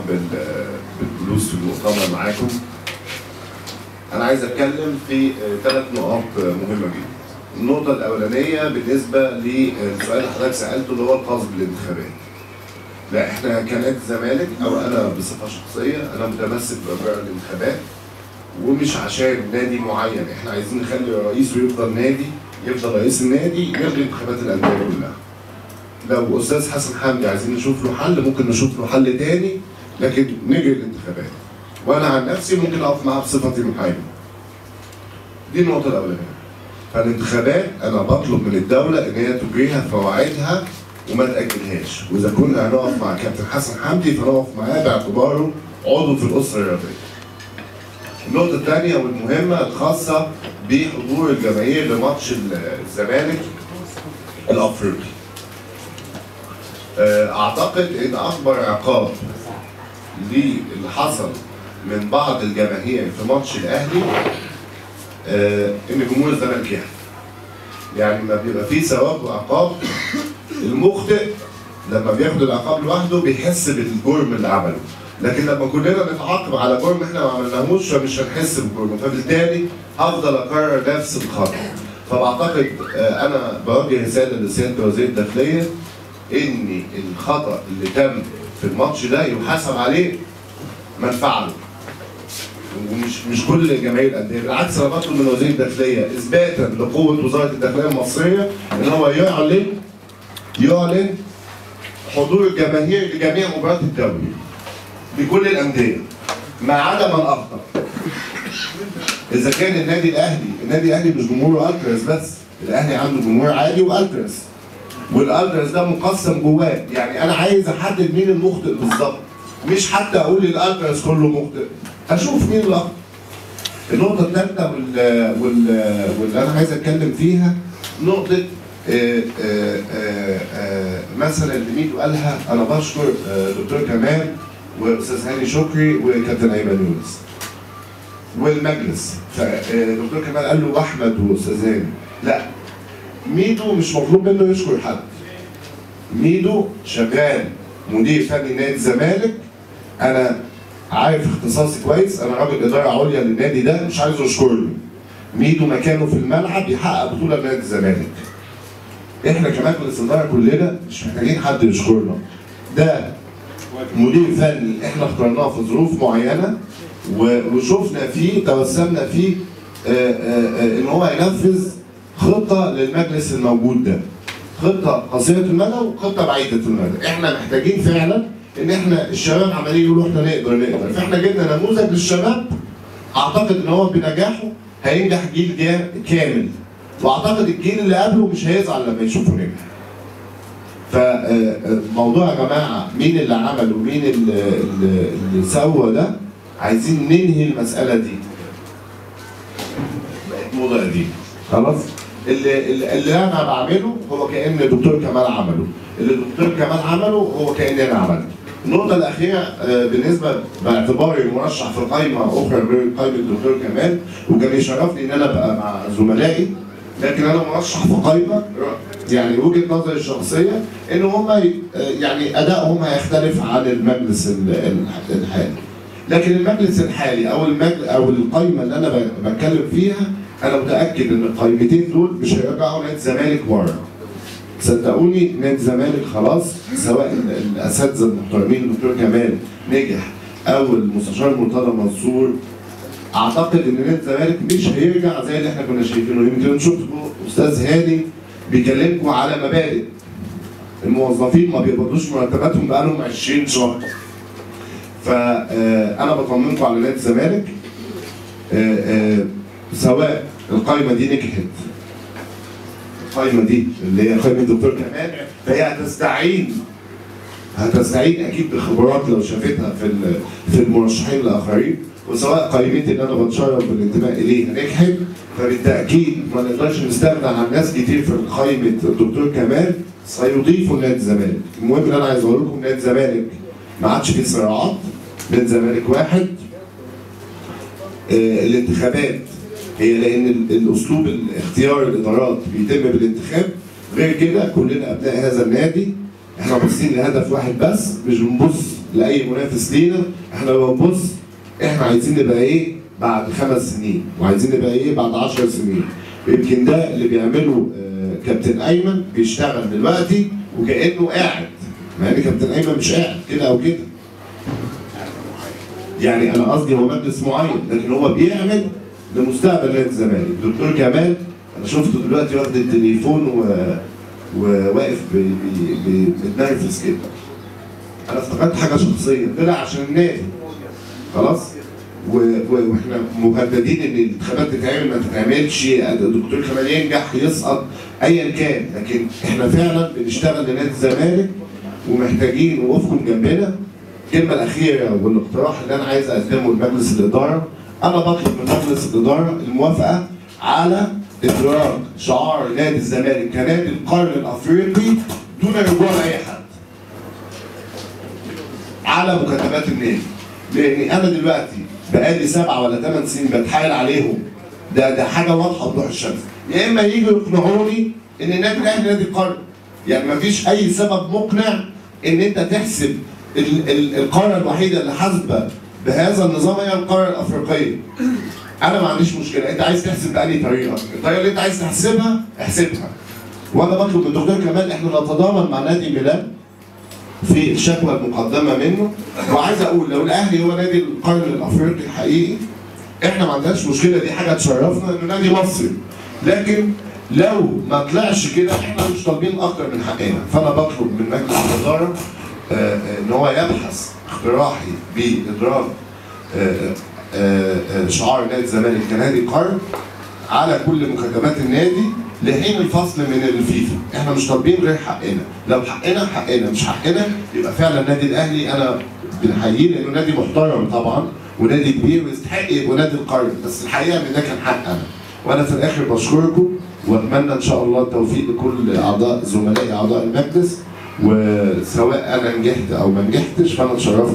بالجلوس في المؤتمر معاكم. انا عايز اتكلم في 3 نقاط مهمة جدا. النقطة الاولانية بالنسبة للسؤال اللي حضرتك سالته اللي هو الخاص بالانتخابات. لا، احنا كنادي الزمالك او انا بصفة شخصية انا متمسك باجراء الانتخابات، ومش عشان نادي معين، احنا عايزين نخلي رئيسه يفضل نادي، يفضل رئيس النادي، نلغي انتخابات الاندية كلها. لو استاذ حسن حمدي عايزين نشوف له حل ممكن نشوف له حل تاني، لكن نجري الانتخابات. وانا عن نفسي ممكن اقف معاه بصفتي محامي. دي النقطة الاولانية. فالانتخابات انا بطلب من الدولة ان هي تجريها في مواعيدها وما تاجلهاش، واذا كنا هنقف مع كابتن حسن حمدي فنقف معاه باعتباره عضو في الاسرة الرياضية. النقطة الثانية والمهمه الخاصة بحضور الجماهير لماتش الزمالك الافريقي. اعتقد ان اكبر عقاب للي حصل من بعض الجماهير في ماتش الاهلي ان جمهور الزمالك يحضر. يعني ما بيبقى فيه ثواب وعقاب، المخطئ لما بياخد العقاب لوحده بيحس بالجرم اللي عمله، لكن لما كلنا نتعاقب على جرم احنا ما عملناهوش فمش هنحس بالجرم، فبالتالي هفضل اكرر نفس الخطأ. فبعتقد انا بوجه رسالة لسياده وزير الداخلية ان الخطأ اللي تم في الماتش ده يحاسب عليه من فعله، ومش مش كل جماهير الاندية. بالعكس انا بطلب من وزير الداخلية اثباتا لقوه وزارة الداخلية المصرية ان هو يعلن حضور الجماهير لجميع مباريات الدوري لكل الاندية ما عدا من اخطا. اذا كان النادي الاهلي، النادي الاهلي مش جمهوره التراس بس، الاهلي عنده جمهور عادي والتراس، والالتراس ده مقسم جواه. يعني انا عايز احدد مين المخطئ بالظبط، مش حتى اقول الالتراس كله مخطئ، اشوف مين اللي اخطا. النقطة الثالثة واللي انا عايز اتكلم فيها نقطة مثلا اللي ميدو قالها. انا بشكر دكتور كمال واستاذ هاني شكري وكابتن ايمن يونس والمجلس. فدكتور كمال قال له احمد واستاذ هاني، لا، ميدو مش مطلوب منه يشكر حد. ميدو شغال مدير فني نادي الزمالك، انا عارف اختصاصي كويس، انا راجل ادارة عليا للنادي ده، مش عايزه يشكرني. ميدو مكانه في الملعب يحقق بطوله لنادي الزمالك. احنا كمجلس ادارة كلنا مش محتاجين حد يشكرنا. ده مدير فني احنا اخترناه في ظروف معينة وشفنا فيه، توسمنا فيه ان هو ينفذ خطه للمجلس الموجود ده، خطه قصيرة المدى وخطه بعيدة المدى. احنا محتاجين فعلا ان احنا الشباب عمالين يقولوا احنا نقدر، فاحنا جبنا نموذج للشباب اعتقد ان هو بنجاحه هينجح جيل كامل، واعتقد الجيل اللي قبله مش هيزعل لما يشوفه نجح. فالموضوع يا جماعة مين اللي عمل ومين اللي سوى ده، عايزين ننهي المسالة دي. بقت موضة قديمة خلاص. اللي انا بعمله هو كأن الدكتور كمال عمله، اللي الدكتور كمال عمله هو كأن انا عملته. النقطة الأخيرة بالنسبة باعتباري مرشح في قائمة أخرى غير قائمة الدكتور كمال، وكان يشرفني إن أنا أبقى مع زملائي، لكن أنا مرشح في قائمة يعني وجهة نظري الشخصية إن هم يعني أدائهم هيختلف عن المجلس الحالي. لكن المجلس الحالي أو القائمة اللي أنا بتكلم فيها، أنا متأكد إن القائمتين دول مش هيرجعوا نادي الزمالك ورا. صدقوني نادي الزمالك خلاص، سواء الأساتذة المحترمين الدكتور كمال نجح أو المستشار مرتضى منصور، أعتقد إن نادي الزمالك مش هيرجع زي اللي إحنا كنا شايفينه. يمكن شفتوا أستاذ هاني بيكلمكم على مبادئ الموظفين ما بيقبضوش مرتباتهم بقالهم 20 شهر. فأنا بطمنكم على نادي الزمالك، سواء القايمة دي نجحت، القايمة دي اللي هي قايمة الدكتور كمال، فهي هتستعين اكيد بخبرات لو شافتها في المرشحين الاخرين، وسواء قايمتي اللي انا بتشرف بالانتماء اليها نجحت، فبالتاكيد ما نقدرش نستغنى عن ناس كتير في قايمة الدكتور كمال سيضيفوا لنادي الزمالك. المهم اللي انا عايز اقول لكم نادي الزمالك ما عادش فيه صراعات، نادي الزمالك واحد. الانتخابات هي لان الاسلوب الاختيار الادارات بيتم بالانتخاب، غير كده كلنا ابناء هذا النادي، احنا باصين لهدف واحد بس، مش بنبص لاي منافس لينا، احنا بنبص احنا عايزين نبقى ايه بعد 5 سنين، وعايزين نبقى ايه بعد 10 سنين. ويمكن ده اللي بيعمله كابتن ايمن، بيشتغل دلوقتي وكانه قاعد، مع ان كابتن ايمن مش قاعد كده او كده. يعني انا قصدي هو مجلس معين، لكن هو بيعمل لمستقبل نادي الزمالك. دكتور كمال انا شفته دلوقتي واخد التليفون وواقف بيتنرفز كده. انا افتكرت حاجة شخصية، طلع عشان النادي خلاص، واحنا مهددين ان الانتخابات تتعمل ما تتعملش، الدكتور كمال ينجح يسقط ايا كان، لكن احنا فعلا بنشتغل لنادي الزمالك ومحتاجين وقوفكم جنبنا. الكلمة الاخيرة والاقتراح اللي انا عايز اقدمه لمجلس الادارة، انا بطلب من مجلس الادارة الموافقة على ادراج شعار نادي الزمالك كنادي القرن الافريقي دون رجوع لاي حد على مكاتبات النادي، لان انا دلوقتي بقالي 7 ولا 8 سنين بتحايل عليهم. ده حاجة واضحة وضوح الشمس، يا اما يجوا يقنعوني ان النادي الاهلي نادي القرن، يعني مفيش اي سبب مقنع ان انت تحسب القارة الوحيدة اللي حاسبه بهذا النظام هي القارة الافريقية. انا ما عنديش مشكلة، انت عايز تحسب بأي طريقه، الطريقة اللي انت عايز تحسبها احسبها. وانا بطلب من الدكتور كمال احنا نتضامن مع نادي ميلان في الشكوى المقدمة منه، وعايز اقول لو الاهلي هو نادي القرن الافريقي الحقيقي احنا ما عندناش مشكلة، دي حاجة تشرفنا انه نادي مصري، لكن لو ما طلعش كده احنا مش طالبين اكتر من حقنا. فانا بطلب من مجلس الادارة ان هو يبحث اقتراحي بادراج شعار نادي الزمالك كنادي قرن على كل مكاتبات النادي لحين الفصل من الفيفا. احنا مش طالبين غير حقنا، لو حقنا حقنا، مش حقنا يبقى فعلا النادي الاهلي انا بنحييه لانه نادي محترم طبعا ونادي كبير ويستحق يبقى نادي القرن، بس الحقيقة ان ده كان حق انا. وانا في الاخر بشكركم واتمنى ان شاء الله التوفيق لكل اعضاء زملائي اعضاء المجلس، وسواء انا نجحت او ما نجحتش فانا اتشرفت.